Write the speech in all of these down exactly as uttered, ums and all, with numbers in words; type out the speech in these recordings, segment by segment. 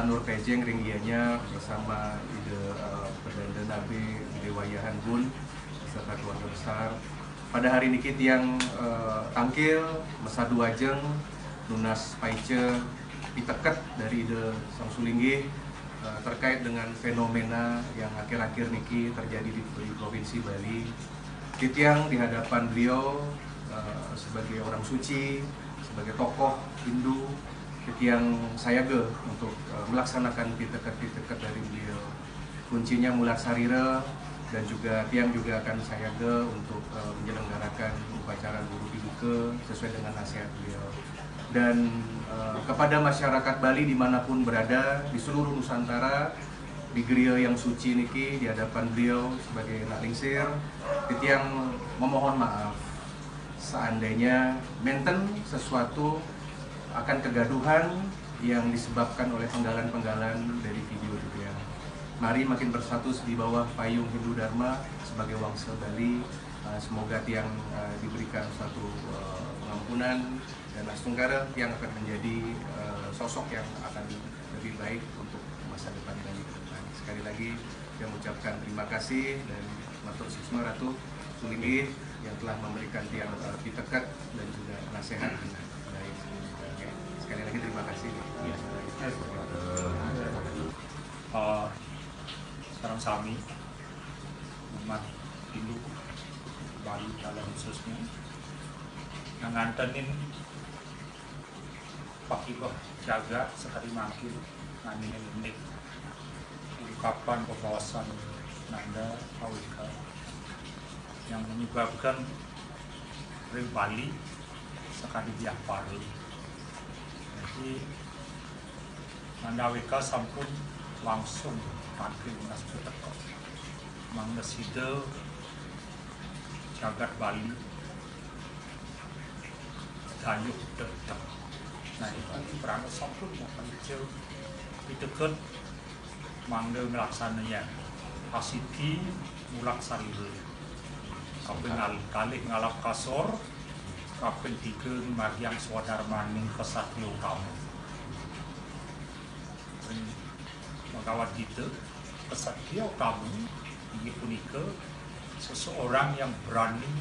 Nur Pejeng ring iyanya bersama Ida, eh, Pedanda Nabe, Ida Wayahan Gun, beserta keluarga besar. Pada hari niki tiang, eh, tangkil, mesadu ajeng, nunas paica piteket dari Ida Sang Sulinggih, eh, terkait dengan fenomena yang akhir-akhir niki terjadi di, di Provinsi Bali. Titiang di hadapan beliau, eh, sebagai orang suci, sebagai tokoh Hindu, titiang sayaga untuk, eh, melaksanakan piteket-piteket dari beliau. Kuncinya mulat sarira, dan juga tiang juga akan sayaga untuk, eh, menyelenggarakan upacara Guru Piduka sesuai dengan nasihat beliau. Dan, eh, kepada masyarakat Bali dimanapun berada di seluruh Nusantara, di geria yang suci niki, di hadapan beliau sebagai anak lingsir, titiang memohon maaf seandainya menten sesuatu akan kegaduhan yang disebabkan oleh penggalan-penggalan dari video titiang. Mari makin bersatu di bawah payung Hindu Dharma sebagai wangsa Bali. Eh, semoga tiang, eh, diberikan suatu, eh, pengampunan dan astungkara tiang akan menjadi, eh, sosok yang akan lebih baik untuk masa depan Bali ke depan. Sekali lagi, saya mengucapkan terima kasih dan matur suksma Ratu Sulinggih yang telah memberikan tiang, eh, piteket dan juga nasihat. Baik. Oke. Sekali lagi terima kasih. Eh, sareng sami umat Hindu Bali dalam khususnya yang ngantenin pakibeh jagat sekadi mangkin ngantenin indik ungkapan bebaosan Nanda Awika yang menyebabkan ring Bali sekadi biapara. Jadi Nanda Awika sampun langsung tangkil nunas piteket mangda sida jagat Bali dayuh tetep. Nah, itu prana sampun mapaica piteket mangda nglaksanayang asiki mulat sarira. Kaping ngal-, kalih ngalap kasor, kaping tiga ngamargiang swadarmaning ksatria utama. Ring Bhagavad Gita, ksatria utama inggih punika seseorang yang berani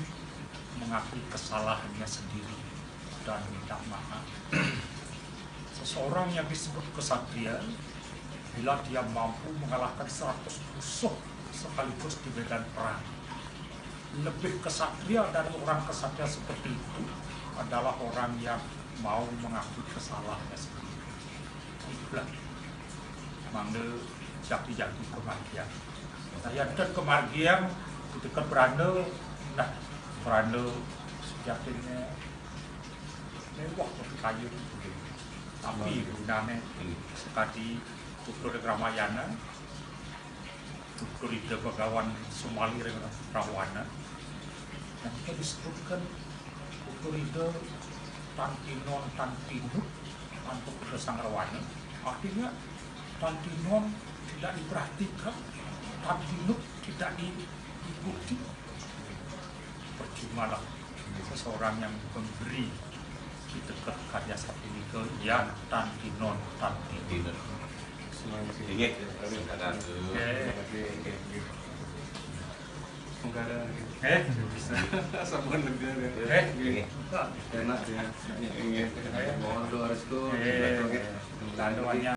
mengakui kesalahannya sendiri dan minta maaf. Seseorang yang disebut kesatria bila dia mampu mengalahkan seratus musuh sekaligus di medan perang. Lebih kesatria dari orang kesatria seperti itu adalah orang yang mau mengakui kesalahannya sendiri. Itulah mangda jati-jati kamargiang. Nah, yan ten kamargiang, kita kan prana, nah, prana sejatinya mewah bagi kayu. Tapi gunane sakadi tutur Ramayana, tutur Ida Bagawan Sumali ring Rawana. Nah, kita disebutkan tutur Ida tan tinon, tan tinut, antuk Ida Sang Rawana. Artinya, tan tinon tidak diperhatikan, tan tinut tidak diikuti. Percumalah seseorang yang memberi kita ke karya sapunika, yan tan tinon, tan tinut. Inggih, terima kasih. Oke. Semoga ada, eh, bisa. Sampun lega ya. Eh, nggih. Enak ya. Nggih. Mohon doa restu. Nggih. Nggih. Lanjut.